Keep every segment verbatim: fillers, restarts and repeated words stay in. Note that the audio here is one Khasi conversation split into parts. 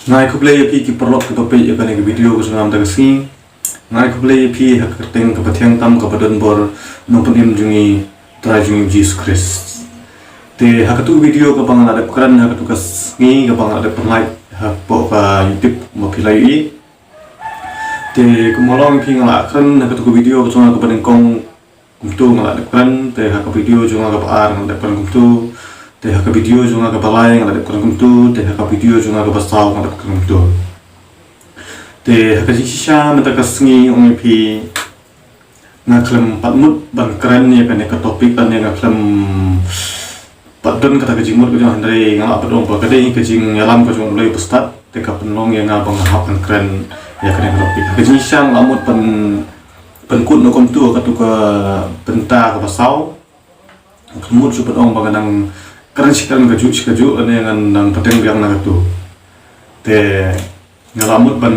Nga ai khublei ïa phi ki paralok kiba peit ïa kane ka video ka jong nga mynta ka sngi. Nga ai khublei ïa phi ha ka kyrteng kaba thiang tam kaba don bor u Nongpynim jong ngi, Trai jong ngi Jisu Khrist. Te ha katu ka video kaba nga la dep kren ha katu ka sngi kaba nga la dep pynlait hapoh ka YouTube ba phi la ïohi. Te kumba long phi nga la kren ha katu ka video ka jong nga kaba nyngkong kumtu nga la dep kren, te ha ka video jong nga kaba ar nga la dep kren kumtu, te ha ka video jong nga kaba lai nga la dep kren kumtu, te ha ka video jong nga kaba saw nga la dep kren kumtu. Te ha ka jingshisha mynta ka sngi ong ïa phi nga khlem pat mut ban kren ïa kane ka topic lane nga khlem pat don kata ka jingmut ka jong, hynrei nga la pat ong ba ka dei ka jingïalam ka jong U Blei ba stad, te ka pynlong ïa nga ba nga hap ban kren ïa kane ka topic. Ha ka jingshisha nga la mut ban pynkut noh kumtu ha katu ka bynta kaba saw. Nga khlem mut shuh ban ong ba nga dang kren shi kren kajuh shi kajuh lane nga dang pateng biang na katu. Te nga la mut ban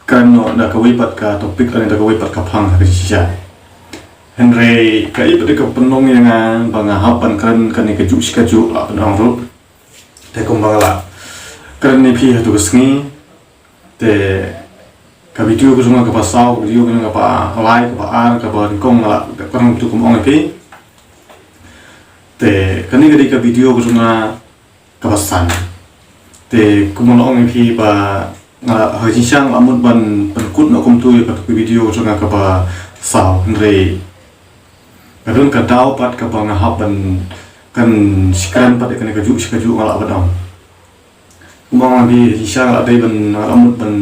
kren noh da kawei pat ka topic lane da kawei pat ka phang ha ka jingshisha. Hynrei kaei pat ka pynlong ïa nga ba nga hap ban kren kane kajuh shi kajuh, la pynlong ruh. Te kumba nga la kren ïa phi ha katu ka sngi, te ka video ka jong nga kaba saw, ka video ka jong nga kaba lai, kaba ar, kaba nyngkong nga la kren kumtu kumba ong ïa phi. Te kane ka dei ka video ka jong nga kaba san. Te kumba nga la ong ïa phi ba nga la, ha ka jingshisha nga la mut ban pynkut noh kumtu ïa katu ka video ka jong nga kaba saw, hynrei ka don ka daw pat kaba nga hap ban kren shi kren pat ïa kane kajuh shi kajuh, nga la ban ong. Kumba nga la dei, ha ka jingshisha nga la dei ban, nga la mut ban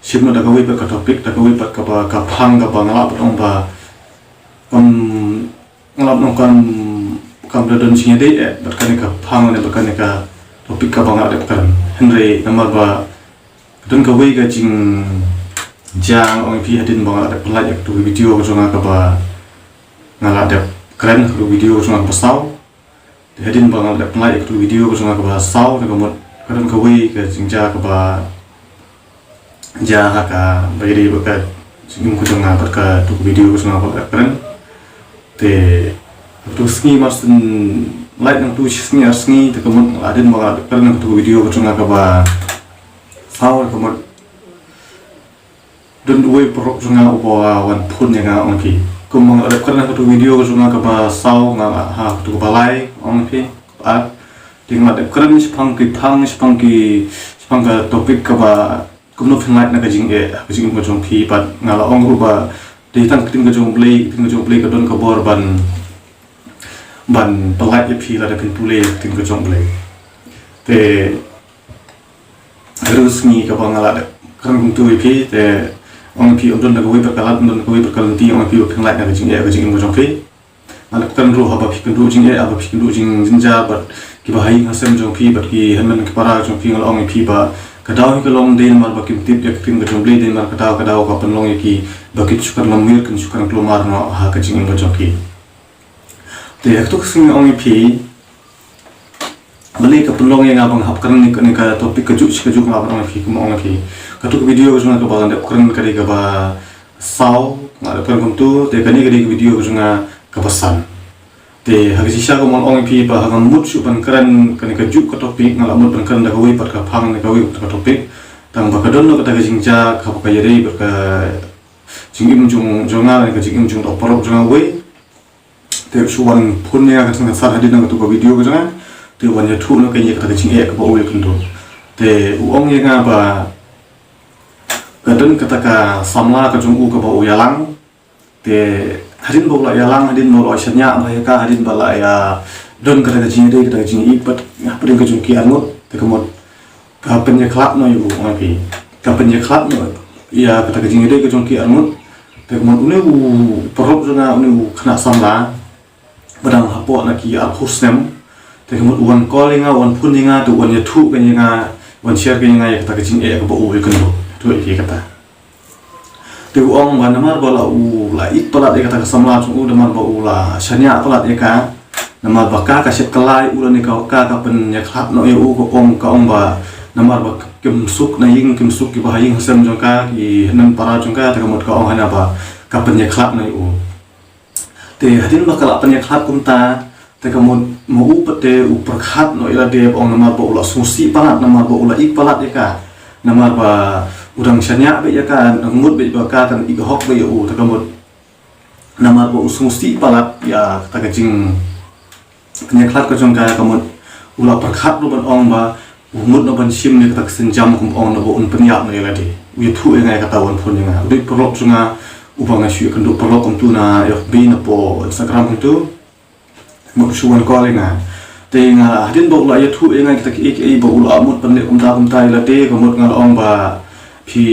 shim noh da kawei pat ka topic, da kawei pat kaba, ka phang kaba nga la ban ong ba kam, nga la ban ong kam, kam da don jingïadei eh bad kane ka phang ne bad kane ka topic kaba nga la dep kren. Hynrei namar ba ka don kawei ka jingjia, nga ong ïa phi, hadien ba nga la dep pynlait ïa katu ka video ka jong nga kaba nga la dep kren, katu ka video ka jong nga kaba saw. Te hadien ba nga la dep pynlait ïa katu ka video ka jong nga kaba saw, te ka mut ka don kawei ka jingjia kaba jia ha kaba ïadei bad ka jingim ka jong nga bad katu ka video ka jong nga kaba la dep kren. Te katu ka sngi mar shu lait nangtu shi sngi ar sngi, te ka mut hadien ba nga la dep kren katu ka video ka jong nga kaba saw, te ka mut don uwei u paralok jong nga uba wan phone ïa nga, ong ïa phi. Kumba nga la dep kren ha katu ka video ka jong nga kaba saw, nga la, ha katu kaba lai, ong ïa phi, kaba ar. Te nga la dep kren shaphang ki phang, shaphang ki, shaphang ka topic kaba kumno phin lait na ka jingeh ha ka jingim ka jong phi, bad nga la ong ruh ba dei tang ka ktien ka jong U Blei, ka ktien ka jong U Blei ka don ka bor ban, ban pynlait ïa phi lada phin pule ïa ka ktien ka jong U Blei. Te ha katu ka sngi kaba nga la dep kren kumtu ïa phi, te ong ïa phi ym don da kawei pat ka lad, ym don da kawei pat ka lynti, ong ïa phi ba phin lait na ka jingeh ha ka jingim ka jong phi. Nga la kren ruh haba phi kynduh jingeh, haba phi kynduh jingjynjar bad kiba ha ïing ha sem jong phi bad ki hynmen ki para jong phi, nga la ong ïa phi ba ka daw hi ka long dei namar ba kim tip ïa ka ktien ka jong U Blei, dei namar ka daw, ka daw ka pynlong ïa ki ba kin shu kren lamwir, kin shu kren kulmar noh ha ka jingim ka jong ki. Te ha katu ka sngi nga ong ïa phi, balei ka pynlong ïa nga ba nga hap kren ïa kane ka topic kajuh shi kajuh, nga la ban ong ïa phi, kumba ong ïa phi. Katu ka video ka jong nga kaba nga dep kren ka dei kaba saw, nga dep kren kumtu, te kane ka dei ka video ka jong nga kaba san. Te ha ka jingshisha kumba nga la ong ïa phi ba ha nga mut shuh ban kren kane kajuh ka topic, nga la mut ban kren da kawei pat ka phang ne kawei pat ka topic. Tang ba ka don noh kata ka jingjia kaba ka ïadei bad ka jingim jong, jong nga ne ka jingim jong u paralok jong nga uwei. Te u shu wan phone ïa nga kynsan kynsan hadien katu ka video ka jong nga. Te u wan ïathuh noh ïa kata ka jingeh kaba u ïakynduh. Te u ong ïa nga ba ka don kata ka samla ka jong u kaba u ïalang. Te hadien ba u la ïalang, hadien ba u la shaniah bha ïa ka, hadien ba la ïa don kata ka jingïadei, kata ka jingïeit bad hapdeng ka jong ki arngut, te ka mut ka pynïakhlad noh ïa u, ong ïa phi. Ka pynïakhlad noh ïa kata ka jingïadei ka jong ki arngut. Te ka mut une u paralok jong nga, une u khynnah samla ba dang hapoh na ki arphew snem, te ka mut u wan call ïa nga, u wan phone ïa nga, te u wan ïathuh ïa nga, u wan share ïa nga ïa kata ka jingeh kaba u ïakynduh. Ïathuh ïa kata. Te u ong ba namar ba la u la ïeit palat ïa kata ka samla jong u, namar ba u la shaniah palat ïa ka, namar ba ka, ka shet ka lai u lane ka, ka, ka pynïakhlad noh ïa u, ka ong, ka ong ba namar ba kim suk na ïing, kim suk kiba ha ïing ha sem jong ka, ki hynmen para jong ka, te ka mut ka ong hana ba ka pynïakhlad noh ïa u. Te hadien ba ka la pynïakhlad kumta, Te ka mut ma u pat te u pyrkhat noh ïa lade ba ong namar ba u la sngewsih palat, namar ba u la ïeit palat ïa ka, namar ba u dang shaniah beit ïa ka, dang mut beit ba ka kan ïeit hok beit ïa u. Te ka mut namar ba u sngewsih palat ïa kata ka jingpynïakhlad ka jong ka, ka mut u la pyrkhat ruh ban ong ba u mut noh ban shim ïa kata ka sienjam, kum ong noh ba un pynïap noh ïa lade. U ïathuh ïa nga ïa kata, u wan phone ïa nga. U dei u paralok jong nga uba nga shu ïakynduh paralok kumto na F B, napoh Instagram kumto. Mut shu wan call ïa nga. Te nga, hadien ba u la ïathuh ïa nga kita kiei kiei ba u la mut ban leh kumta kumta ïa lade, ka mut nga la ong ba, phi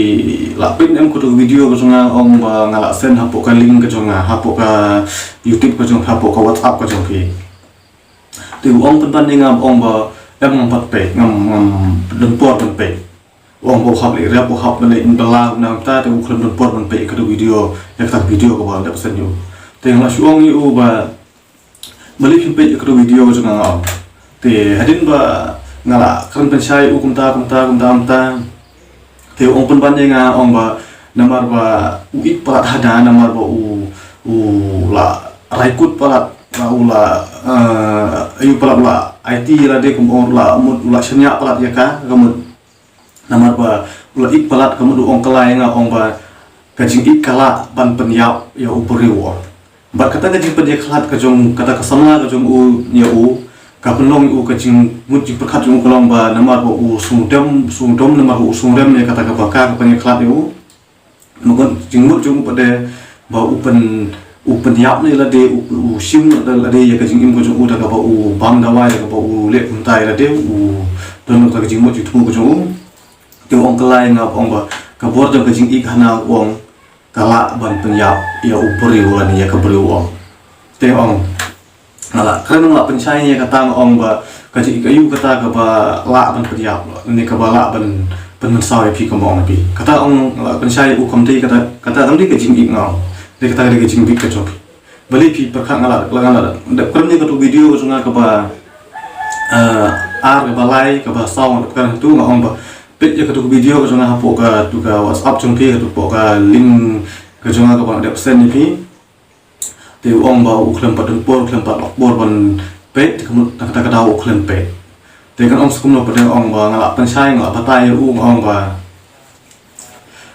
la peit ne em kato ka video ka jong nga, ong ba nga la send hapoh ka link ka jong nga, hapoh ka YouTube ka jong, hapoh ka WhatsApp ka jong phi. Te u ong pynban ïa nga ba ong ba em, ngam pat peit, ngam, ngam don por ban peit. U ong ba u hap leh rep, u hap leh bylla, na kumta te u khlem don por ban peit ïa kato ka video, ïa kata ka video kaba la dep send ïa u. Te nga la shu ong ïa u ba balei phim peit ïa kato ka video ka jong nga, nga ong. Te hadien ba nga la kren pynshai ïa u kumta kumta kumta kumta, te u ong pynban ïa nga, ong ba namar ba u ïeit palat hana, namar ba u, u la rai kut palat, la u la, eh, ïeit palat, u la aiti ïa lade, kum ong, u la mut, u la shaniah palat ïa ka, ka mut namar ba u la ïeit palat, ka mut u ong kylla ïa nga, ong ba ka jingïeit ka lah ban pynïap ïa u briew, ong. Bad kata ka jingpynïakhlad ka jong kata ka samla ka jong u ïa u, ka pynlong ïa u ka jingmut jingpyrkhat jong u ka long ba namar ba u sngewdom, sngewdom, namar ba u sngewrem ïa kata kaba ka, ka pynïakhlad ïa u. Namar ka jingmut jong u pat de ba u pyn, u pynïap noh ïa lade, u, u shim noh ïa lade ïa ka jingim ka jong u da kaba u bam dawai, da kaba u leh kumta ïa lade, u don noh kata ka jingmut jingthmu ka jong u. Te u ong kylla ïa nga, ong ba ka bor jong ka jingïeit hana, u ong, ka lah ban pynïap ïa u briew lane ïa ka briew, u ong. Te ong, nga la kren, nga la pynshai ïa kata, nga ong ba ka jingïeit aïu kata kaba lah ban pynïap, ne kaba lah ban pynmynsaw ïa phi, kumba ong phi. Kata ong, nga la pynshai ïa u, kam dei kata, kata kam dei ka jingïeit, nga ong. Dei kata ka dei ka jingbieit ka jong phi. Balei phi pyrkhat, nga la, la, nga la dep kren ïa kato video ka jong nga kaba, eh, ar, kaba lai, kaba saw, nga dep kren tu, nga ong ba peit ïa kato ka video ka jong nga hapoh kato ka WhatsApp jong phi, hapoh ka link ka jong nga kaba nga dep send ïa phi. Te u ong ba u khlem pat don por, khlem pat lok por ban peit, te ka mut na kata ka daw u khlem peit. Te kan ong sa kumno pat, te ong ba nga la pynshai, nga la batai ïa u, nga ong ba,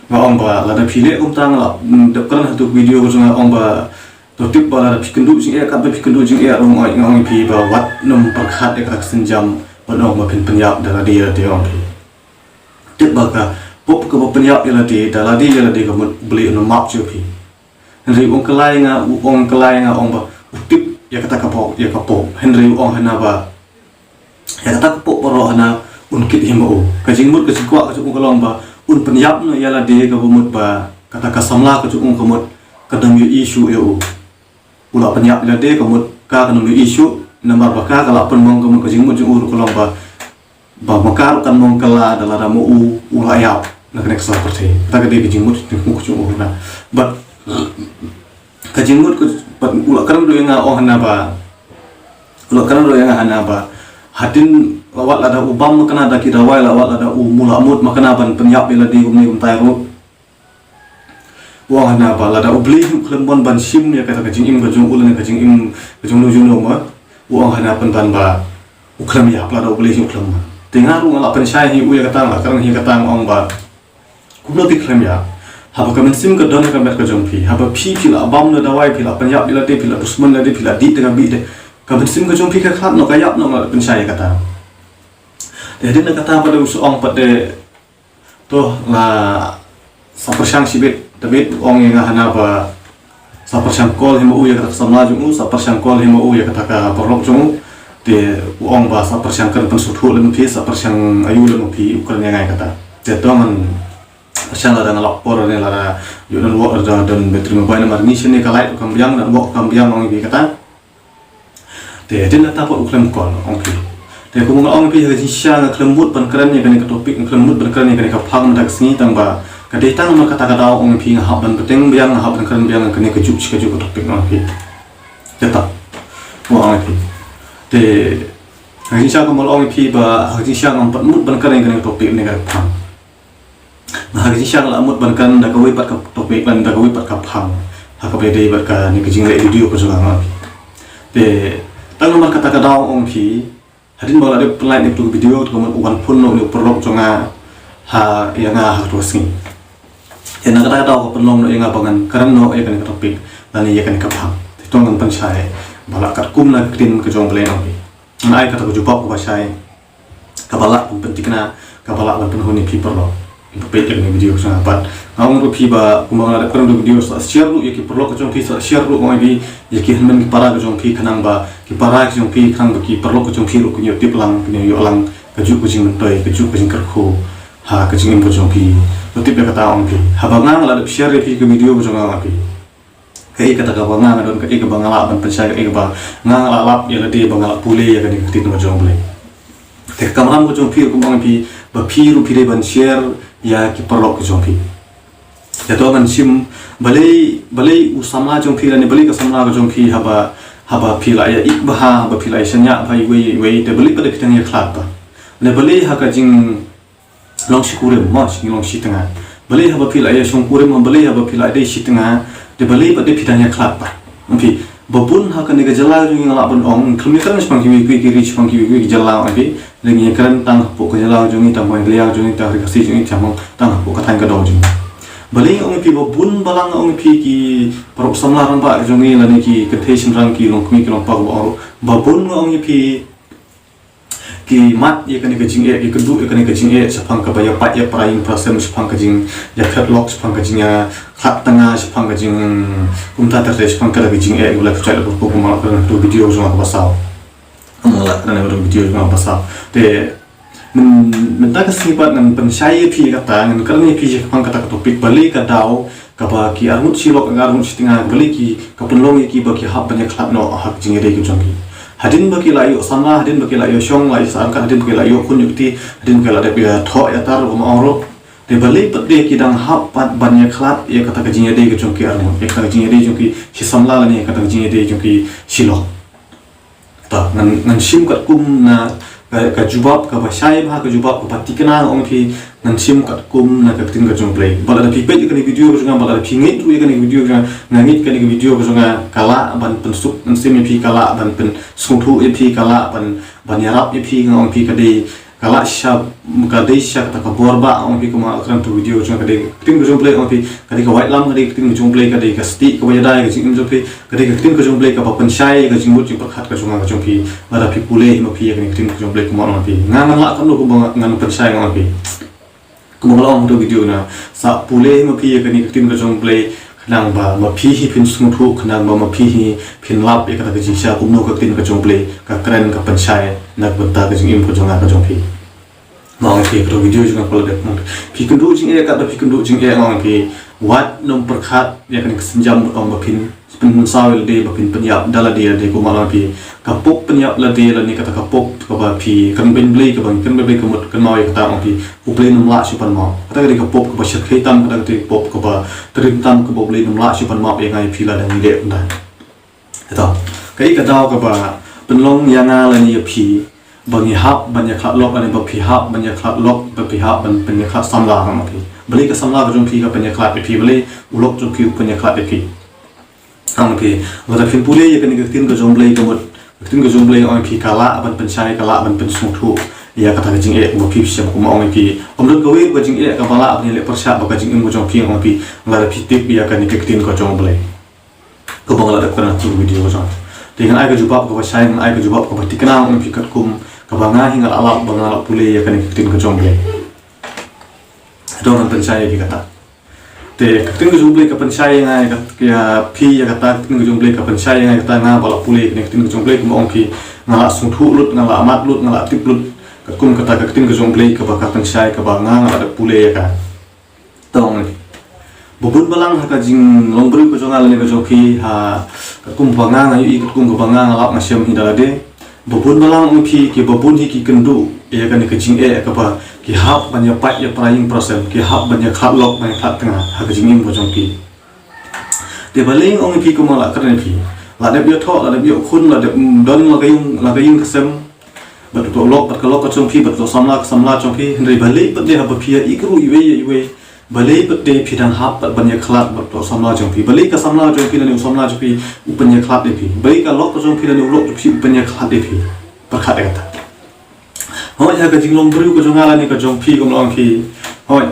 nga ong ba lada phi leh kumta, nga la, mm, dep kren ha kato ka video ka jong nga, ong ba to tip ba lada phi kynduh jingeh, katba phi kynduh jingeh ruh, nga ong ïa phi ba wat nym pyrkhat ïa kata ka sienjam ban ong ba phin pynïap da lade ïa lade, ong phi. Tip ba ka pop kaba pynïap ïa lade da lade ïa lade, ka mut U Blei un ym map shuh ïa phi. Hynrei u ong kylla ïa nga, u ong kylla ïa nga, ong ba u tip ïa kata ka pop, ïa ka pop. Hynrei u ong hana ba ïa kata ka pop baroh hana un kit hi ma u. Ka jingmut ka jingkwah ka jong u ka long ba un pynïap noh ïa lade, kaba mut ba kata ka samla ka jong u ka mut kan ym ïohi shuh ïa u. U la pynïap ïa lade, ka mut ka kan ym ïohi shuh, namar ba ka, ka la pynmong, ka mut ka jingmut jong u ruh ka long ba, ba ma ka ruh kan mong kylla da lada ma u u la ïap na kane ka sla pyrthei. Kata ka dei ka jingmut jingmut ka jong u hana. Bad ka jingmut ka, bad u la kren ruh ïa nga, ong hana ba, u la kren ruh ïa nga hana ba hadien, la wat lada u bam makna da ki dawai, la wat lada u mut, la mut makna ban pynïap ïa lade kumne kumtai ruh, u ong hana ba lada U Blei hi u khlem mon ban shim ïa kata ka jingim ka jong u lane ka jingim ka jong u, jong u ma, u ong hana pynban ba u khlem ïap lada U Blei hi u khlem mon. Te nga ruh nga la pynshai hi u ïa kata, nga la kren hi ïa kata, nga ong ba kumno phi khlem ïap? Haba ka mynsiem ka don ha ka met ka jong phi, haba phi, phi la bam da dawai, phi la pynïap ïa lade, phi la dusmon lade, phi la dih da ka bih de, ka mynsiem ka jong phi ka khlad noh, ka ïap noh, nga la pynshai ïa kata. Te hadien kata pat de u sa ong pat de, to, la sa pyrshang shibit, David, u ong ïa nga hana ba sa pyrshang call hi ma u ïa kata ka samla jong u, sa pyrshang call hi ma u ïa kata ka paralok jong u. Te u ong ba sa pyrshang kren pynsngewthuh lem phi, sa pyrshang aïu lem phi, u kren ïa nga ïa kata. Te to ngan pyrshang, lada nga lok por ne lada ïoh network, lada don battery mobile, namar ngi shane ka light kam biang, network kam biang, ong ïa phi kata. Te hadien kata pat u khlem call, ong phi. Te kumba nga ong ïa phi, ha ka jingshisha nga khlem mut ban kren ïa kane ka topic, nga khlem mut ban kren ïa kane ka phang mynta ka sngi, tang ba ka dei tang namar kata ka daw, ong ïa phi, nga hap ban bteng biang, nga hap ban kren biang ïa kane kajuh shi kajuh ka topic, ong ïa phi. Te ta, kumba ong ïa phi. Te ha ka jingshisha kumba nga ong ïa phi ba ha ka jingshisha ngam pat mut ban kren ïa kane ka topic ne ka phang. Nga ha ka jingshisha nga la mut ban kren da kawei pat ka topic lane da kawei pat ka phang ha kaba ïadei bad kane ka jingleh video ka jong nga. Te Tang namar kata ka daw ong phi, hadien ba la dep pynlait ïa ka video, te kumno u wan phone noh une u paralok jong nga ha ïa nga ha kato ka sngi. Ïa na kata ka daw ka pynlong noh ïa nga ba ngan kren noh ïa kane ka topic lane ïa kane ka bhang. Te to ngan pynshai ba la katkum na ka ktien ka jong U Blei ong phi. Ngan ai kata ka jubab kaba shai, kaba lah ban pynthikna, kaba lah ban pynhun ïa phi paralok. Phi peit ïa kane ka video ka jong nga pat. Nga ong ruh phi ba kumba nga la dep kren ha ka video, sa share ruh ïa ki paralok ka jong phi, sa share ruh ong ïa phi ïa ki hynmen ki para ka jong phi, khnang ba ki para ka jong phi, khnang ba ki paralok ka jong phi ruh kin ïoh tip lang, kin ïoh lang kajuh ka jingmyntoi, kajuh ka jingkyrkhu ha ka jingim ka jong phi. To tip ïa kata ong phi. Haba nga la dep share ïa phi ka video ka jong nga ong phi. Kaei kata kaba nga nga don, kaei kaba nga lah ban pynshai, kaei kaba nga nga lah lap ïa lade ba nga lah pule ïa kane ka ktien ka jong U Blei. Te ka kamram ka jong phi ruh kum ong phi ba phi ruh phi dei ban share ïa ki paralok ka jong phi. Ïa to ngan shim balei, balei u samla jong phi lane balei ka samla ka jong phi haba, haba phi la ïa ïeit bha, haba phi la ïa shaniah bha iwei iwei, te balei pat da phi dang ïa khlad bha. Ne balei ha ka jing long shi kurim, mo, shi long shi tnga. Balei haba phi la ïa shong kurim, balei haba phi la dei shi tnga, te balei pat da phi dang ïa khlad bha. Ong phi, ba bun ha kane ka jylla jong ngi nga lah ban ong, khlem ïa kren shaphang kiwei kiwei ki ri, shaphang kiwei kiwei ki jylla ong phi, lada ngi ïa kren tang hapoh ka jylla jong ngi, tang Meghalaya jong ngi, tang Ri Khasi jong ngi, tang, tang hapoh ka thaiñ ka daw jong ngi. Balei ong phi ba bun balang ong phi ki paralok samla rangbah jong ngi lane ki kynthei shynrang ki longkmie ki longpa kaba ong ruh. Ba bun ong phi ki mad ïa kane ka jingeh, ki kynduh ïa kane ka jingeh, shaphang kaba ïa pait ïa para ïing para sem, shaphang ka jingïakhlad lok, shaphang ka jingïakhlad tnga, shaphang ka jing, kumta ter ter, shaphang kata ka jingeh, ïa la ka jait la ka rukom, kumba la kren ha ka video jong nga kaba saw. Kumba la kren ha ka video jong nga kaba saw. Te myn-, mynta ka sngi pat ngan pynshai ïa phi ïa kata, ngan kren ïa phi shaphang kata ka topic, balei ka daw kaba ki arngut shi lok, arngut shi tnga, balei ki, ka pynlong ïa ki ba ki hap ban ïakhlad noh ha ka jingïadei ka jong ki. Hadien ba ki la ïoh samla, hadien ba ki la ïoh shong, la ïoh sah ryngkat, hadien ba ki la ïoh khun ïoh kti, hadien ba ki la dep ïathoh ïatar, kumba ong ruh. Te balei pat de ki dang hap pat ban ïakhlad ïa kata ka jingïadei ka jong ki arngut, ïa kata ka jingïadei jong ki shi samla lane ïa kata ka jingïadei jong ki shi lok. To, ngan, ngan shim katkum na ka, ka jubab kaba shai bha, ka jubab kaba thikna ong phi, ngan shim katkum na ka ktien ka jong U Blei. Ba lada phi peit ïa kane ka video ka jong nga, ba lada phi ngeit ruh ïa kane ka video ka jong nga, nga ngeit kane ka video ka jong nga ka lah ban pynsuk, ngan shim ïa phi ka lah ban pynsngewthuh ïa phi, ka lah ban, ban ïarap ïa phi, nga ong phi ka dei ka lah sha, ka dei sha kata ka bor ba ong phi kumba la kren ha ka video jong nga, ka dei ka ktien ka jong U Blei ong phi, ka dei ka waitlam, ka dei ka ktien ka jong U Blei, ka dei ka stieh kaba ïada ïa ka jingim jong phi, ka dei ka ktien ka jong U Blei kaba pynshai ïa ka jingmut jingpyrkhat ka jong nga ka jong phi. Lada phi pule hi ma phi ïa kane ka ktien ka jong U Blei kumba ong phi. Nga ngan lah kumno kumba nga, ngan pynshai nga ong phi. Kumba nga la ong ha ka video na, sa pule hi ma phi ïa kane ka ktien ka jong U Blei, khnang ba ma phi hi phin sngewthuh, khnang ba ma phi hi phin lap ïa kata ka jingshisha kumno ka ktien ka jong U Blei ka kren ka pynshai na ka bynta ka jingim ka jong nga ka jong phi. Nga ong phi ha ka video jong nga kaba la dep, phi kynduh jingeh, katba phi kynduh jingeh, nga ong phi, wat nym pyrkhat ïa kane ka sienjam, ong ba phin pynsaw ïa lade, ba phin pynïap da lade lade, kumba la ong phi, ka pop pynïap lade lane kata ka pop kaba phi kren beiñ Blei, kaba ngi kren beiñ Blei, ka mut kynmaw ïa kata, ong phi, U Blei nym lah shuh ban map. Kata ka dei ka pop kaba shyrkhei tam, kata ka dei ka pop kaba triem tam, kaba U Blei nym lah shuh ban map ïa nga ïa phi lada ngi leh kumta. Ito, kaei ka daw kaba pynlong ïa nga lane ïa phi ba ngi hap ban ïakhlad lok, lane ba phi hap ban ïakhlad lok, ba phi hap ban pynïakhlad samla, nga ong phi. Balei ka samla ka jong phi ka pynïakhlad ïa phi, balei u lok jong phi u pynïakhlad ïa phi? Nga ong phi, lada phin pule ïa kane ka ktien ka jong U Blei, ka mut ka ktien ka jong U Blei ong phi ka lah ban pynshai, ka lah ban pynsngewthuh ïa kata ka jingeh ba phi shem, kumba ong phi. Ym don kawei ka jingeh kaba lah ban ïaleh pyrshah bad ka jingim ka jong phi, ong phi, lada phi tip ïa kane ka ktien ka jong U Blei. Kumba nga la dep kren ha ka video ka jong nga. Te ngan ai ka jubab kaba shai, ngan ai ka jubab kaba thikna, ong phi, katkum kaba nga hi nga la lap ba nga la pule ïa kane ka ktien ka jong U Blei. Hato ngan pynshai ïa phi kata? Te ka ktien ka jong U Blei ka pynshai ïa nga ïa kat-, ïa phi ïa kata, ka ktien ka jong U Blei ka pynshai ïa nga ïa kata, nga ba la pule ïa kane ka ktien ka jong U Blei, kumba ong phi, nga la sngewthuh lut, nga la mad lut, nga la tip lut katkum kata ka ktien ka jong U Blei kaba ka pynshai, kaba nga nga la dep pule ïa ka. To ong phi. Ba bun balang ha ka jinglong briew ka jong nga lane ka jong phi, ha katkum ba nga nga ïohi, katkum ba nga nga lap nga shem hi da lade. Ba bun balang, ong phi, kiba bun hi ki kynduh ïa kane ka jingeh kaba ki hap ban ïa pait ïa para ïing para sem, ki hap ban ïa khlad lok, ban ïa khlad tnga ha ka jingim ka jong ki. Te balei, ong phi, kumba la kren phi, la dep ïathoh, la dep ïoh khun, la dep don la ka ïing, la ka ïing ka sem, bad uto u lok, bad ka lok ka jong phi, bad uto u samla, ka samla jong phi, hynrei balei pat de haba phi ïa ïeit ruh iwei ïa iwei, Balei pat de phi dang hap pat ban ïakhlad bad u samla jong phi? Balei ka samla jong phi lane u samla jong phi u pynïakhlad ïa phi? Balei ka lok ka jong phi lane u lok jong phi u pynïakhlad ïa phi? Pyrkhat ïa kata. Hooid, ha ka jinglong briew ka jong nga lane ka jong phi, kum long phi. Hooid.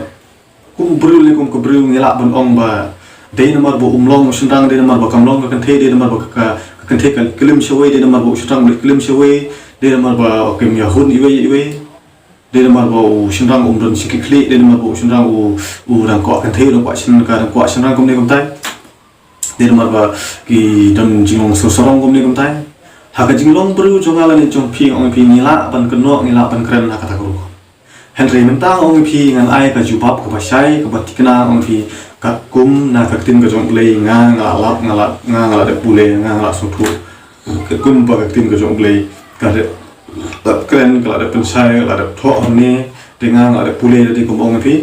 Kum briew lane kum ka briew ngi lah ban ong ba dei namar ba um long u shynrang, dei namar ba kam long ka kynthei, dei namar ba ka, ka, ka kynthei ka klim shawei, dei namar ba u shynrang u klim shawei, dei namar ba kim ïahun iwei iwei. Dei namar ba u shynrang um don shi ki khlieh, dei namar ba u shynrang u, u dang kwah kynthei, u dang kwah shyn-, ka dang kwah shynrang kumne kumtai. Dei namar ba ki don jinglong sngewsarong kumne kumtai. Ha ka jinglong briew jong nga lane jong phi, ong phi, ngi lah ban kynnoh, ngi lah ban kren ha kata ka rukom. Hynrei mynta ong phi ngan ai ka jubab kaba shai, kaba thikna, ong phi, katkum na ka ktien ka jong U Blei nga, nga lah lap, nga lah, nga, nga lah dep pule, nga, nga lah sngewthuh. Katkum ba ka ktien ka jong U Blei ka dep, dep kren, ka lah dep pynshai, ka lah dep thoh hangne, te nga, nga lah dep pule, te kumba ong phi.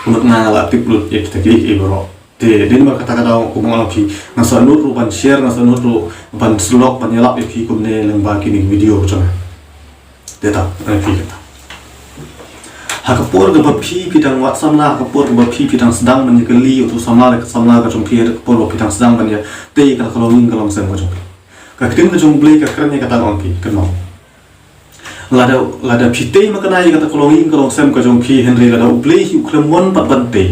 Kumba nga, nga lah tip lut ïa kita kiei kiei baroh. Te dei namar kata ka daw kumba ong phi, nga sngewthuh ruh ban share, nga sngewthuh ruh ban slok, ban ïalap ïa phi kumne lyngba kine ki video ka jong nga. Te ta, ong phi kata. Ha ka por kaba phi, phi dang wad samla, ha ka por kaba phi, phi dang sdang ban ïakylli ïa uto u samla, ka samla ka jong phi, ha ka por ba phi dang sdang ban ïatei ïa kata ka longïing ka longsem ka jong phi. Ka ktien ka jong U Blei ka kren ïa kata, ong phi, kynmaw. Lada, lada phi tei makna ïa kata ka longïing ka longsem ka jong phi, hynrei lada U Blei hi u khlem mon pat ban tei,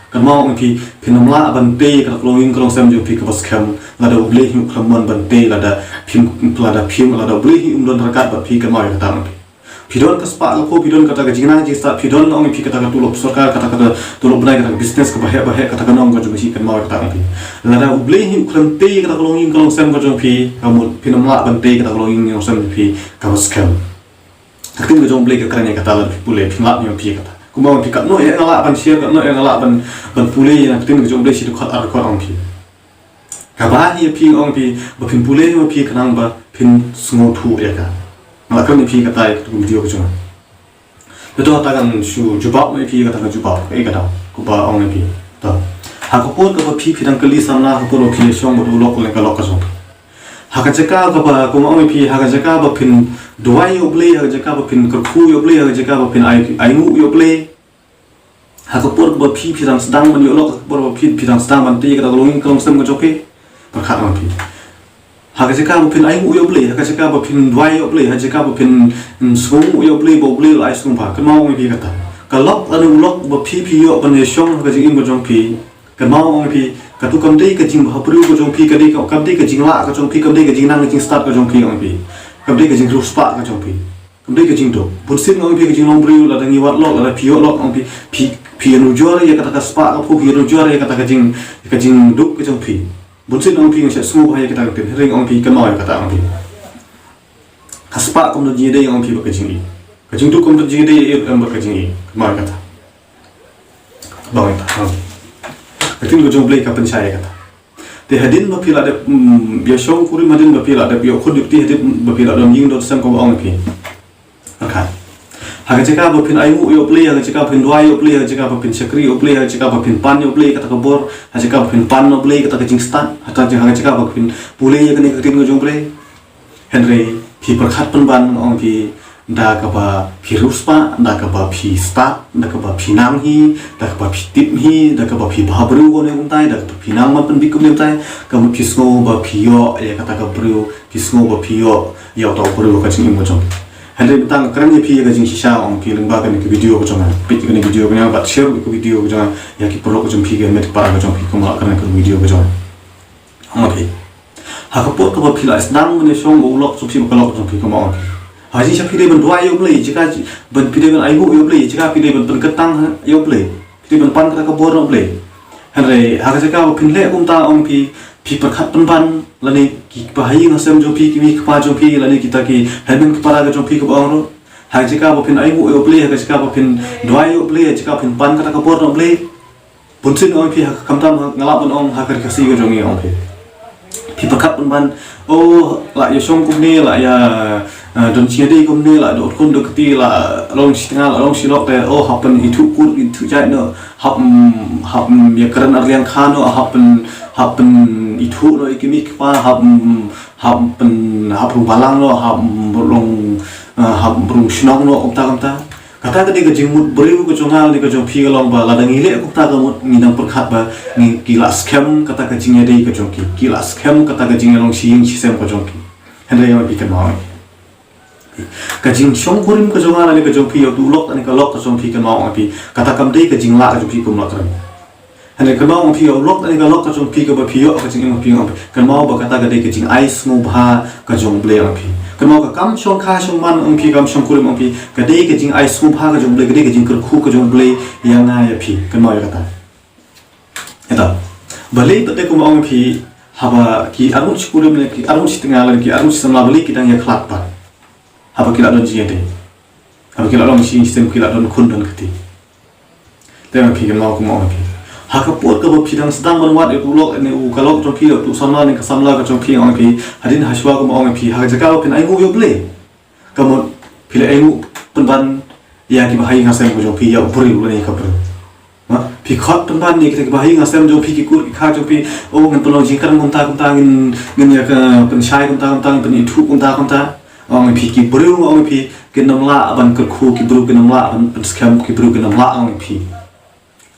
kynmaw, ong phi, phin ym lah ban tei ïa kata ka longïing ka longsem jong phi kaba skhem. Lada U Blei hi u khlem mon ban tei, lada phim, lada phim, lada U Blei hi um don ryngkat bad phi, kynmaw ïa kata, ong phi. Phi don ka spah ka phew, phi don kata ka jingnang jingstad, phi don, ong phi, kata ka tulop sorkar, kata ka tulop bnai, kata ka business kaba heh ba heh, kata ka nong ka jong ka shi, kynmaw ïa kata, ong phi. Lada U Blei hi u khlem tei ïa kata ka longïing ka longsem ka jong phi, ka mut phin ym lah ban tei ïa kata ka longïing ka longsem jong phi kaba skhem. Ka ktien ka jong U Blei ka kren ïa kata, lada phi pule phin lah, ong phi, ïa kata. Kumba ong phi, katno ïa nga lah ban share, katno ïa nga lah ban, ban pule ïa ka ktien ka jong U Blei shi dkhot ar dkhot, ong phi. Kaba hi ïa phi, ong phi, ba phin pule ïa phi khnang ba phin sngewthuh ïa ka. Nga la kren ïa phi kata ïa ka video ka jong nga. Te to, ta ngan shu jubab ïa phi kata ka jubab, eh, kata. Kumba ong ïa phi. To. Ha ka por kaba phi, phi dang kylli samla, ha ka por ba phi ïashong bad u lok lane ka lok ka jong phi. Ha ka jaka kaba, kumba ong ïa phi, ha ka jaka ba phin duwai ïa U Blei, ha ka jaka ba phin kyrkhu ïa U Blei, ha ka jaka ba phin ai, ainguh ïa U Blei. Ha ka por ba phi, phi dang sdang ban ïoh lok, ha ka por ba phi, phi dang sdang ban tei ïa kata ka longïing ka longsem ka jong phi. Pyrkhat, ong phi. Ha ka jaka ba phin ainguh ïa U Blei, ha ka jaka ba phin duwai ïa U Blei, ha ka jaka ba phin, mm, sngewnguh ïa U Blei, ba U Blei u la ai sngewbha. Kynmaw, ong phi, kata. Ka lok lane u lok ba phi, phi ïoh ban ïashong ha ka jingim ka jong phi. Kynmaw, ong phi, kato kam dei ka jingbhabriew ka jong phi, ka dei ka, kam dei ka jinglah ka jong phi, kam dei ka jingnang ka jingstad ka jong phi, ong phi. Kam dei ka jingriewspah ka jong phi. Kam dei ka jingduk. Bunsien, ong phi, ka jinglong briew, lada ngi wad lok, lada phi ïoh lok, ong phi, phi, phi ïanujor ïa kata ka spah ka phew, phi ïanujor ïa kata ka jing, ka jingduk ka jong phi. Bunsien, ong phi, nga shah sngewbha ïa kata ka ktien, hynrei, ong phi, kynmaw ïa kata, ong phi. Ka spah kam don jingïadei, ong phi, bad ka jingïeit. Ka jingduk kam don jingïadei, ïa, em, bad ka jingïeit. Kynmaw ïa kata. Kynmaw ïa kata. Ka ktien ka jong U Blei ka pynshai ïa kata. Te hadien ba phi la dep, mm, ïashong kurim, hadien ba phi la dep ïoh khun ïoh kti, hadien ba phi la don ïing don sem, kumba ong ïa phi. Pyrkhat. Ha ka jaka ba phin ainguh ïa U Blei, ha ka jaka ba phin duwai ïa U Blei, ha ka jaka ba phin shakri ïa U Blei, ha ka jaka ba phin pan ïa U Blei kata ka bor, ha ka jaka ba phin pan ïa U Blei kata ka jingstad, ha ka jaka, ha ka jaka ba phin pule ïa kane ka ktien ka jong U Blei. Hynrei phi pyrkhat pynban, ong phi, da kaba phi riewspah, da kaba phi stad, da kaba phi nang hi, da kaba phi tip hi, da kaba phi bhabriew kumne kumtai, da kaba phi nang ban pynbit kumne kumtai, ka mut phi sngew ba phi ïoh ïa kata ka briew, phi sngew ba phi ïoh ïa uta u briew ha ka jingim ka jong phi. Hynrei mynta nga kren ïa phi ïa ka jingshisha, ong phi, lyngba kane ka video ka jong nga. Peit ïa kane ka video ka jong nga bad share ïa ka video ka jong nga ïa ki paralok ka jong phi, ki met ki para ka jong phi, kumba la kren ka video ka jong nga. Ong phi. Ha ka por kaba phi la sdang ban ïashong bad u lok jong phi bad ka lok jong phi, kumba ong phi. Ha jaka phi dei ban duwai ïa U Blei, jaka ban phi dei ban ainguh ïa U Blei, jaka phi dei ban pynkyntang ïa U Blei. Phi dei ban pan kata ka bor na U Blei. Hynrei ha ka jaka ba phin leh kumta, ong phi, phi pyrkhat pynban lane ki bahaïing hasem jong phi, ki mei ki kpa jong phi, lane kita ki hynmen ki para ka jong phi, kaba ong ruh. Ha ka jaka ba phin ainguh ïa U Blei, ha ka jaka ba phin duwai ïa U Blei, ha ka jaka ba phin pan kata ka bor na U Blei. Bunsien, ong phi, ha ka, khamtam nga lah ban ong ha ka Ri Khasi ka jong ngi, ong phi. Phi pyrkhat pynban, oh, la ïashong kumne, la ïa, eh, don jingïadei kumne, la don khun don kti, la long shi tnga, la long shi lok te, oh, hap pynithuh kut ithuh jait noh, hap, mm, hap, mm, ïakren arliang kha noh, hap pyn, hap pynithuh noh ïa ki mei ki kpa, hap, mm, hap pyn, hap rung balang noh, hap, mm, rung, eh, hap rung shnong noh, kumta kumta. Kata ka dei ka jingmut briew ka jong nga ne ka jong phi ka long ba lada ngi leh kumta ka mut ngi nang pyrkhat ba ngi ki la skhem kata ka jingïadei ka jong ki, ki la skhem kata ka jingïalong shi ïing shi sem ka jong ki. Hynrei ïa phi kynmaw, ka jingshongkurim ka jong nga ne ka jong phi, ïa utu u lok ne ka lok ka jong phi, kynmaw ïa phi, kata kam dei ka jinglah ka jong phi kum u nongkren. Hynrei kynmaw ong phi, ïa u lok ne ka lok ka jong phi kaba phi ïoh ka jingim ong phi, kynmaw ba kata ka dei ka jingai sngewbha ka jong U Blei ong phi. Kynmaw ka kam shongkha shongman ong phi, kam shongkurim ong phi, ka dei ka jingai sngewbha ka jong U Blei, ka dei ka jingkyrkhu ka jong U Blei ïa nga ïa phi. Kynmaw ïa kata. Ïa ta. Balei pat de kumba ong phi, haba ki arngut shi kurim ne ki arngut shi tnga lane ki arngut shi samla, balei ki dang ïakhlad pat? Haba ki la don jingïadei, haba ki la long shi ïing shi sem, ki la don khun don kti. Te ong phi, kynmaw kumba ong phi, ha ka por kaba phi dang sdang ban wad ïa utu u lok ne u ka lok jong phi, ïa utu u samla ne ka samla ka jong phi ong phi, hadien hashwa kumba ong phi, ha ka jaka ba phin ainguh ïa U Blei, ka mut phi la ainguh pynban ïa kiba ha ïing ha sem ka jong phi, ïa u briew lane ka briew. Ma, phi khot pynban ïa kita kiba ha ïing ha sem jong phi, ki kur ki kha jong phi, o, ngin pynlong jingkren kumta kumta, ngin, ngin ïa ka pynshai kumta kumta, ngin pynithuh kumta kumta. Ong phi, ki briew ong phi kin ym lah ban kyrkhu, ki briew kin ym lah ban pynskhem, ki briew kin ym lah ong phi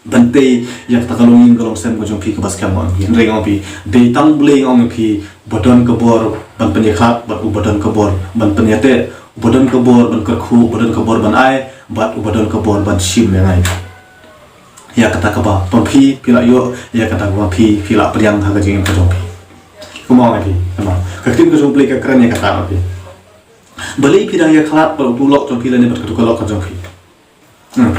ban tei ïa kata ka longïing ka longsem ka jong phi kaba skhem ong phi. Hynrei ong phi, dei tang U Blei ong phi ba don ka bor ban pynïakhlad bad uba don ka bor ban pynïateh, uba don ka bor ban kyrkhu, uba don ka bor ban ai bad uba don ka bor ban shim ïa ngi. Ïa kata kaba phi, phi la ïoh, ïa kata kaba phi, phi la pdiang ha ka jingim ka jong phi. Kumba ong phi, kumba ka ktien ka jong U Blei ka kren ïa kata ong phi. Balei phi dang ïakhlad bad utu u lok jong phi lane bad katu ka lok ka jong phi? Hmm.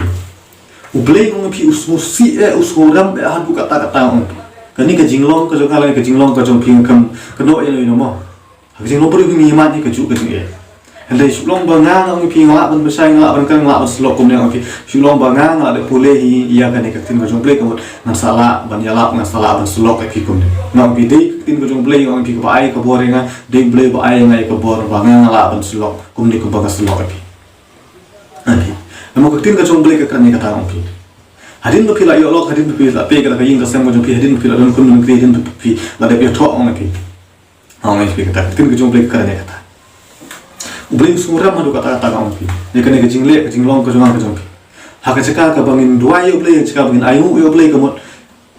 U Blei ong phi u sngewsih eh, u sngewrem eh haduh katta katta ong phi. Kane ka jinglong ka jong nga lane ka jinglong ka jong phi ngam kynnoh ïa ino ino mo. Ha ka jinglong briew ngi ïa mad ïa kajuh ka jingeh. Hynrei shu long ba nga ong phi nga lah ban pynshai, nga lah ban kren, nga lah ban syllok kumne ong phi. Shu long ba nga nga lah dep pule hi ïa kane ka ktien ka jong U Blei ka mut ngan sa lah ban ïalap, ngan sa lah ban syllok ïa phi kumne. Nga ong phi dei ka ktien ka jong U Blei ong phi kaba ai ka bor ïa nga, dei U Blei ba ai ïa nga ïa ka bor ba nga nga lah ban syllok kumne kumba nga syllok ïa phi. Ong phi. Namar ka ktien ka jong U Blei ka kren ïa kata ong phi. Hadien ba phi la ïoh lok, hadien ba phi la peit kata ka ïing ka sem ka jong phi, hadien ba phi la don khun don kti, hadien ba phi la dep ïathoh ong phi. Ong phi kata, ka ktien ka jong U Blei ka kren ïa kata. U Blei u sngewrem haduh katta katta ong phi. Ïa kane ka jingleh, ka jinglong ka jong nga ka jong phi. Ha ka jaka kaba ngin duwai ïa U Blei, ha ka jaka ba ngin ainguh ïa U Blei ka mut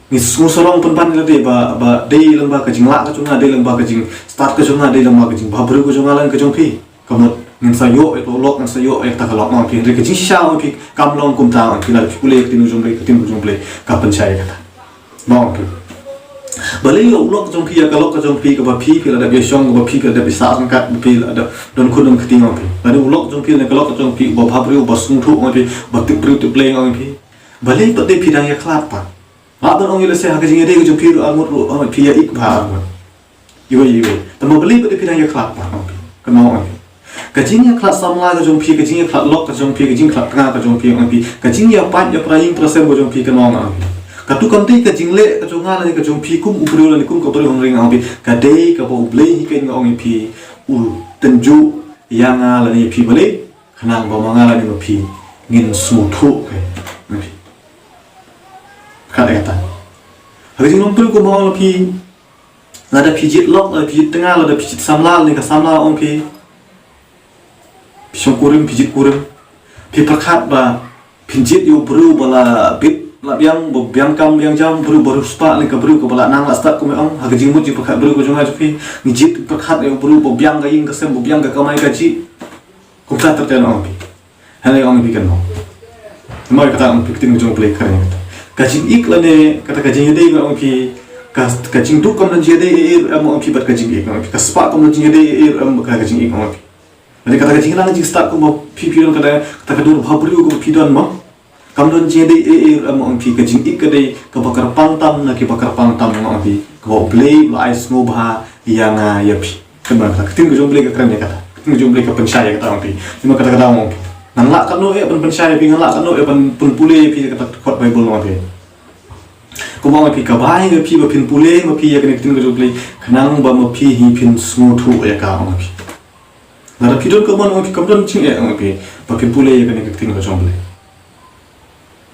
ngi sngewsarong pynban ïa lade ba, ba dei lyngba ka jinglah ka jong nga, dei lyngba ka jingstad ka jong nga, dei lyngba ka jingbhabriew ka jong nga lane ka jong phi. Ka mut ngin sa ïoh ïa utu u lok, ngin sa ïoh ïa kata ka lok ong phi. Hynrei ka jingshisha ong phi kam long kumta ong phi, lada phi pule ka ktien ka jong U Blei, ka ktien ka jong U Blei ka pynshai ïa kata. Ong phi. Balei ïa u lok jong phi, ïa ka lok ka jong phi kaba phi, phi la dep ïashong, kaba phi, phi la dep ïasah ryngkat, ba phi la dep don khun don kti ong phi. Lada u lok jong phi ne ka lok ka jong phi uba bhabriew, uba sngewthuh ong phi, uba tip briew tip Blei ong phi. Balei pat de phi dang ïakhlad pat? Lah ban ong ïa lehse ha ka jingïadei ka jong phi ruh arngut ruh, arngut phi ïa ik bha arngut. Iwei iwei. Tangba balei pat de phi dang ïakhlad pat ong phi. Kynmaw ong phi. Ka jingïakhlad samla ka jong phi, ka jingïakhlad lok ka jong phi, ka jingïakhlad tnga ka jong phi ong phi. Ka jingïapait ïapra ïing pra sem ka jong phi kynmaw ong phi. Katu kam dei ka jingleh ka jong nga lane ka jong phi kum u briew lane kum ka briew hynrei ong phi. Ka dei kaba U Blei hi keiñ nga ong ïa phi u tynjuh ïa nga lane ïa phi balei. Khnang ba ma nga lane ma phi ngin sngewthuh ka. Ka dei kata. Ha ka jinglong briew kumba ong phi. Lada phi jied lok, lada phi jied tnga, lada phi jied samla, lane ka samla ong phi. Phi shongkurim, phi jied kurim. Phi pyrkhat ba phin jied ïa u briew ba la bit la biang, ba biang kam biang jam, briew ba riewspah lane ka briew kaba la nang la stad kumba ong, ha ka jingmut jingpyrkhat briew ka jong nga jong phi. Ngi jied pyrkhat ïa u briew ba biang ka ïing ka sem, ba biang ka kamai kajih. Kumta ter ter ong phi. Hynrei ong phi kynmaw. Namar kata ong phi ka ktien ka jong U Blei ka kren ïa kata. Ka jingïeit lane kata ka jingïadei ong phi ka, ka jingduk kam don jingïadei ei ei ruh em ong phi bad ka jingïeit ong phi. Ka spah kam don jingïadei ei ei ruh em bad ka jingïeit ong phi. Lane kata ka jingïalang jingstad kumba phi phi don kata, kata ka dur bhabriew kumba phi don mo. Kam don jingïadei ei ei ruh em ong phi, ka jingïeit ka dei kaba kyrpang tam na kiba kyrpang tam ong phi. Kaba U Blei u la ai sngewbha ïa nga ïa phi. Kynmaw kata, ka ktien ka jong U Blei ka kren ïa kata. Ka ktien ka jong U Blei ka pynshai ïa kata ong phi. Namar kata kata ong phi. Ngan lah katno eh ban pynshai ïa phi, ngan lah katno eh ban pynpule ïa phi ïa kata ka kot Baibl ong phi. Kumba ong phi kaba ïa phi ba phin pule ma phi ïa kane ka ktien ka jong U Blei. Khnang ba ma phi hi phin sngewthuh ïa ka ong phi. Lada phi don ka mon ong phi kam don jingeh ong phi ba phin pule ïa kane ka ktien ka jong U Blei.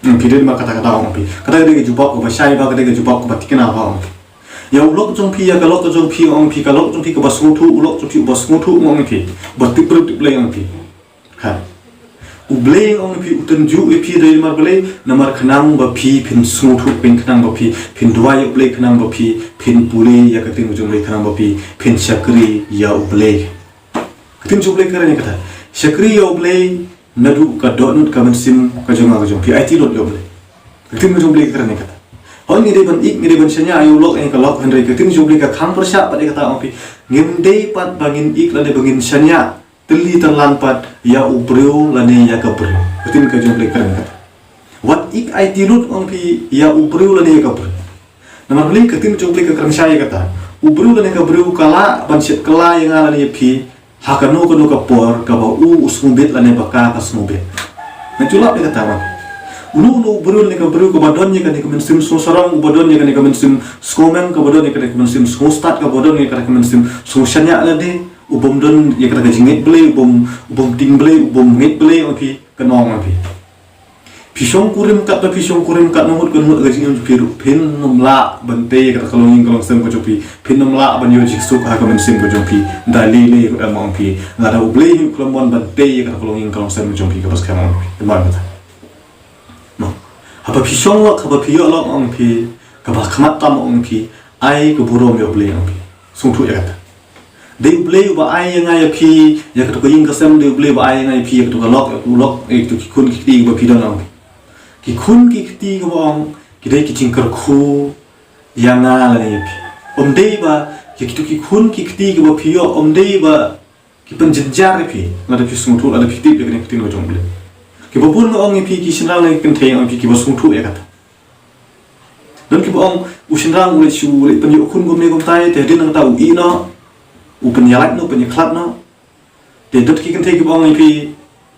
Hmm, phi dei ma kata kata ong phi. Kata ka dei ka jubab kaba shai bha, ka dei ka jubab kaba thikna bha ong phi. Ïa u lok jong phi, ïa ka lok jong phi ong phi, ka lok jong phi kaba sngewthuh, u lok jong phi uba sngewthuh ong phi. Ba tip briew tip Blei ong phi. Ha. U Blei ong ïa phi u tynjuh ïa phi dei namar balei, namar khnang ba phi phin sngewthuh, phin khnang ba phi phin duwai ïa u Blei, khnang ba phi phin pule ïa ka ktien ka jong u Blei, khnang ba phi phin shakri ïa u Blei. Ka ktien jong u Blei ka kren ïa kata, shakri ïa u Blei naduh ka dohnud ka mynsiem ka jong nga ka jong phi. Aiti lut ïa u Blei. Ka ktien ka jong u Blei ka kren ïa kata. Hooid ngi dei ban ïeit, ngi dei ban shaniah ïa u lok, ïa ka lok, hynrei ka ktien jong u Blei ka khang pyrshah pat ïa kata, ong phi. Ngim dei pat ba ngin ïeit lane ba ngin shaniah tylli tyllan pat ïa u briew lane ïa ka briew. Ka ktien ka jong u Blei ka kren ïa kata. Wat ïeit, aiti lut, ong phi, ïa u briew lane ïa ka briew. Namar balei? Ka ktien jong u Blei ka kren shai ïa kata. U briew lane ka briew ka lah ban shet kylla ïa nga lane ïa phi ha kano kano ka por kaba u u sngewbit lane ba ka ka sngewbit. Nga ju lap ïa kata ba uno uno u briew lane ka briew kaba don ïa kane ka mynsiem sngewsarong, uba don ïa kane ka mynsiem sngewmeng, kaba don ïa kane ka mynsiem sngewstad, kaba don ïa kane ka mynsiem sngewshaniah lade, u bym don ïa kata ka jingngeit Blei, u bym, u bym tieng Blei, u bym ngeit Blei, ong phi, kynmaw, ong phi. Phi shongkurim katba phi shongkurim, katno ngut katno ngut ka jingim jong phi ruh, phin nym lah ban tei ïa kata ka longïing ka longsem ka jong phi, phin nym lah ban ïoh jingsuk ha ka mynsiem ka jong phi da lei lei ruh em, ong phi, lada u Blei hi u khlem mon ban tei ïa kata ka longïing ka longsem ka jong phi kaba skhem, ong phi. Kynmaw kata. Mo. Haba phi shong lok, haba phi ïoh lok, ong phi, kaba khmat tam, ong phi, ai ka burom ïa u Blei, ong phi. Sngewthuh ïa kata. Dei u Blei uba ai ïa nga ïa phi ïa kato ka ïing ka sem, dei u Blei uba ai ïa nga ïa phi ïa kato ka lok, ïa kato ka lok, ïa kato ki khun ki kti kiba phi don, ong phi. Ki khun ki kti kiba ong, ki dei ki jingkyrkhu ïa nga lane ïa phi. Ym dei ba ïa kito ki khun ki kti kiba phi ïoh, ym dei ba ki pynjynjar ïa phi lada phi sngewthuh, lada phi tip ïa kane ka ktien ka jong u Blei. Kiba bun nga ong ïa phi, ki shynrang lane ki kynthei, ong phi, kiba sngewthuh ïa kata. Don kiba ong u shynrang u leit shu, u leit pynïoh khun kumne kumtai, te hadien nangta u ïeh noh, u pynïalait noh, u pynïakhlad noh. Te don ki kynthei kiba ong ïa phi,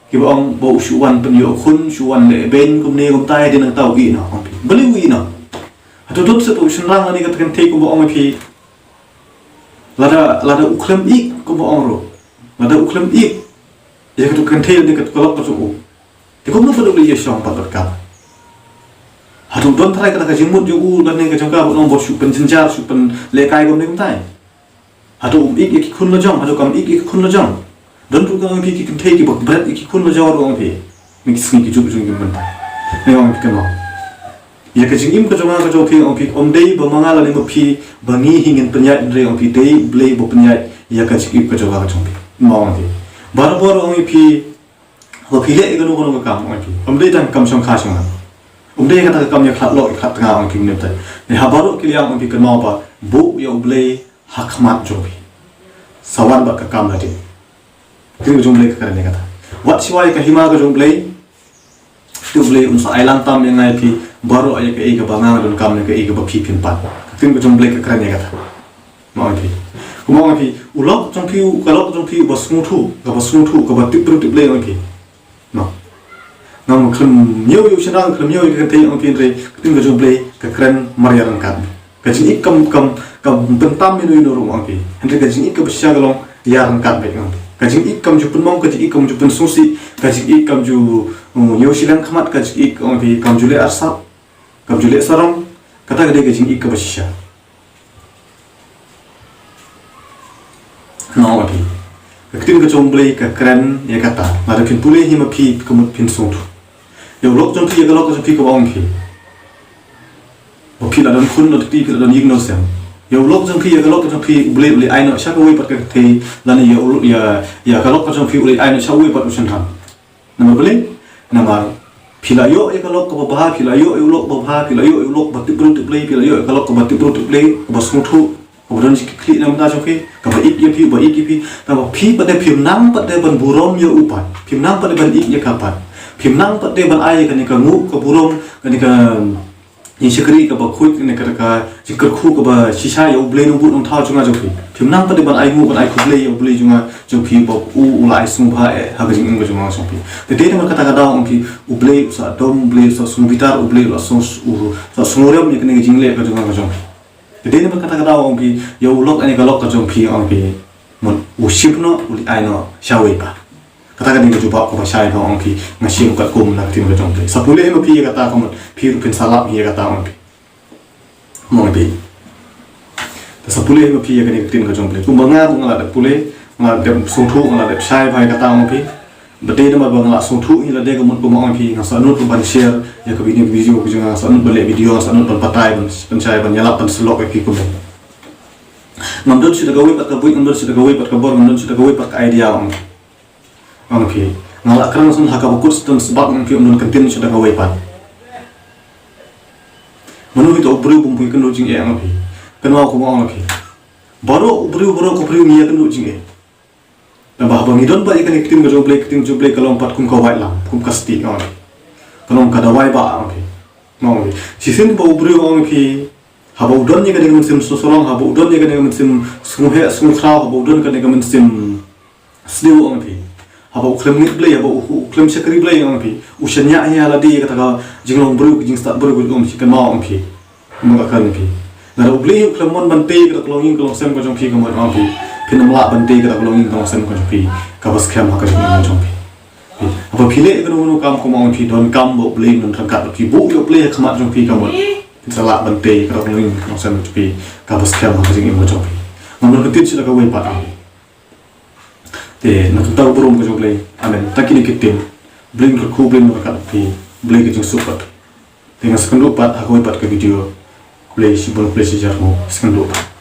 kiba ong ba u shu wan pynïoh khun, shu wan leh beiñ kumne kumtai, hadien nangta u ïeh noh, ong phi. Balei u ïeh noh? Hato don seh pat u shynrang lane kata ka kynthei kumba ong ïa phi, lada, lada u khlem ïeit kumba ong ruh, lada u khlem ïeit ïa kato ka kynthei lane kato ka lok ka jong u, te kumno pat u leit ïashong pat bad ka? Hato don tharai kata ka jingmut jong u lane ka jong ka ban ong ba shu pynjynjar, shu pynlehkai kumne kumtai? Hato um ïeit ïa ki khun la jong, hato kam ïeit ïa ki khun la jong? Don ruh, nga ong ïa phi, ki kynthei kiba bret ïa ki khun la jong ruh, ong ïa phi. Ngi ki sngi ki juk jong ki mynta. Nga ong ïa phi, kynmaw. Ïa ka jingim ka jong nga ka jong phi, ong phi, ym dei ba ma nga lane ma phi ba ngi hi ngin pynïaid, hynrei, ong phi, dei u Blei ba pynïaid ïa ka jingim ka jong nga ka jong phi. Kynmaw, ong phi. Barabor, ong ïa phi, haba phi leh ïa kano kano ka kam, ong phi, ym dei tang ka kam shongkha shongman. Ym dei kata ka kam ïakhlad lok ïakhlad tnga, ong phi, mynta. Ne ha baroh ki liang, ong phi, kynmaw ba buh ïa u Blei ha khmat jong phi. Sa wan bad ka kam lade. Ka ktien ka jong u Blei ka kren ïa kata. Wat shuwa ïa ka hima ka jong u Blei. Te u Blei un sa ai lang tam ïa nga ïa phi baroh ïa kaei kaba nga nga donkam, ïa kaei kaba phi phin pan. Ka ktien ka jong u Blei ka kren ïa kata. Mo, ong ïa phi. Kumba ong ïa phi, u lok jong phi, u ka lok jong phi uba sngewthuh, kaba sngewthuh, kaba tip briew tip Blei, ong ïa phi. Mo. Ngam khlem ñiew ïa u shynrang, khlem ñiew ïa ka kynthei, ong ïa phi, hynrei ka ktien ka jong u Blei ka kren mar ïa ryngkat. Ka jingïeit kam, kam, kam pyntam ïa uno uno ruh, ong ïa phi. Hynrei ka jingïeit kaba shisha ka long ïa ryngkat beit, ong ïa phi. Ka jingïeit kam ju pynmong, ka jingïeit kam ju pynsngewsih, ka jingïeit kam ju, mm, ñiew shiliang khmat, ka jingïeit, ong ïa phi, kam ju leh arsap, kam ju leh sarong. Kata ka dei ka jingïeit kaba shisha. Mo, ong ïa phi. Ka ktien ka jong u Blei ka kren ïa kata. Lada phin pule hi ma phi, ka mut phin sngewthuh. Ïa u lok jong phi, ïa ka lok jong phi kaba ong ïa phi, ba phi la don khun, don kti, phi la don ïing don sem. Ïa u lok jong phi, ïa ka lok jong phi, u Blei u leit ai noh sha kawei pat ka kynthei, lane ïa u, ïa, ïa ka lok jong phi u leit ai noh sha uwei pat u shynrang. Namar balei? Namar phi la ïoh ïa ka lok kaba bha, phi la ïoh ïa u lok ba bha, phi la ïoh ïa u lok ba tip briew tip Blei, phi la ïoh ïa ka lok kaba tip briew tip Blei, kaba sngewthuh, kaba don jingkitkhlieh na ka bynta jong phi, kaba ïeit ïa phi, ba ïeit ïa phi. Namar phi pat de phim nang pat de ban burom ïa u pat, phim nang pat de ban ïeit ïa ka pat, phim nang pat de ban ai ïa kane ka nguh ka burom, kane ka jingshakri kaba khuid, ne kata ka jingkyrkhu kaba shisha ïa u Blei Nongbuh Nongthaw jong nga jong phi. Phim nang pat de ban ai nguh, ban ai khublei ïa u Blei jong nga jong phi ba u, u la ai sngewbha eh ha ka jingim ka jong nga jong phi. Te dei namar kata ka daw, ong phi, u Blei u sa dom, u Blei u sa sngewbitar, u Blei u la sngewriam ïa kane ka jingleh ka jong nga ka jong phi. Te dei namar kata ka daw, ong phi, ïa u lok, ane ka lok ka jong phi, ong phi, mut u shim noh, u leit ai noh sha uwei pat. Kata ka dei ka jubab kaba shai, ong phi, nga shim katkum na ka ktien ka jong phi. Sa pule hi ma phi ïa kata, ka mut phi ruh phin sa lap hi ïa kata, ong phi. Mo, ong phi. Te sa pule hi ma phi ïa kane ka ktien ka jong phi. Kumba nga ruh nga la dep pule, nga la dep sngewthuh, nga la dep shai bha ïa kata, ong phi. Ba dei namar ba nga la sngewthuh ïa lade ka mut kumno ong phi, nga sngewthuh ban share ïa ka video, video ka jong nga, nga sngewthuh ban leh video, nga sngewthuh ban batai, ban pynshai, ban ïalap, ban syllok ïa phi kumno. Ngam don shuh da kawei pat ka buit, ngam don shuh da kawei pat ka bor, ngam don shuh da kawei pat ka idea ong phi. Ong phi. Nga la kren shen ha kaba kut shen sbak ong phi, ym don kyntien shuh da kawei pat. Mano hi uto u briew bym poi kynduh jingeh ong phi. Kynmaw kumno ong phi. Baroh u briew, baroh u briew ngi ïa kynduh jingeh. Naba haba ngi don ba ïa kane ka ktien ka jong U Blei, ka ktien jong U Blei ka long pat kum ka waitlam, kum ka stieh ong phi. Ka long ka dawai ba ong phi. Ong phi. Shisien ba u briew ong phi. Haba u don ïa kane ka mynsiem sngewsarong, haba u don ïa kane ka mynsiem sngewheh sngewkhraw, haba u don kane ka mynsiem sniew ong phi. Haba u khlem ngeit Blei, haba u, u khlem shakri Blei ong phi. U shaniah ïa lade ïa kata ka jinglong briew, ka jingstad briew, um shi kynmaw ong phi. Mut ka kren phi. Lada U Blei u khlem mon ban tei ïa kata ka longïing ka longsem ka jong phi ka mut ong phi. Phin ym lah ban tei ïa kata ka longïing ka longsem ka jong phi. Kaba skhem ha ka jingim ka jong phi. Phi. Haba phi leh kano kano kam kumno ong phi, donkam ba U Blei un ryngkat bad phi, buh ïa U Blei ha khmat jong phi ka mut. Phin sa lah ban tei ïa kata ka longïing ka longsem ka jong phi. Kaba skhem ha ka jingim ka jong phi. Ngam don kyntien shuh da kawei pat ong phi. Te na ka bynta ka burom ka jong U Blei. Amen. Tang kine ki ktien. Blei un kyrkhu, Blei un ryngkat bad phi. Blei ka jingsuk bad phi. Te ngan sa ïakynduh pat ha kawei pat ka video. Blei shibun, Blei shihajar nguh. Sa ïakynduh pat.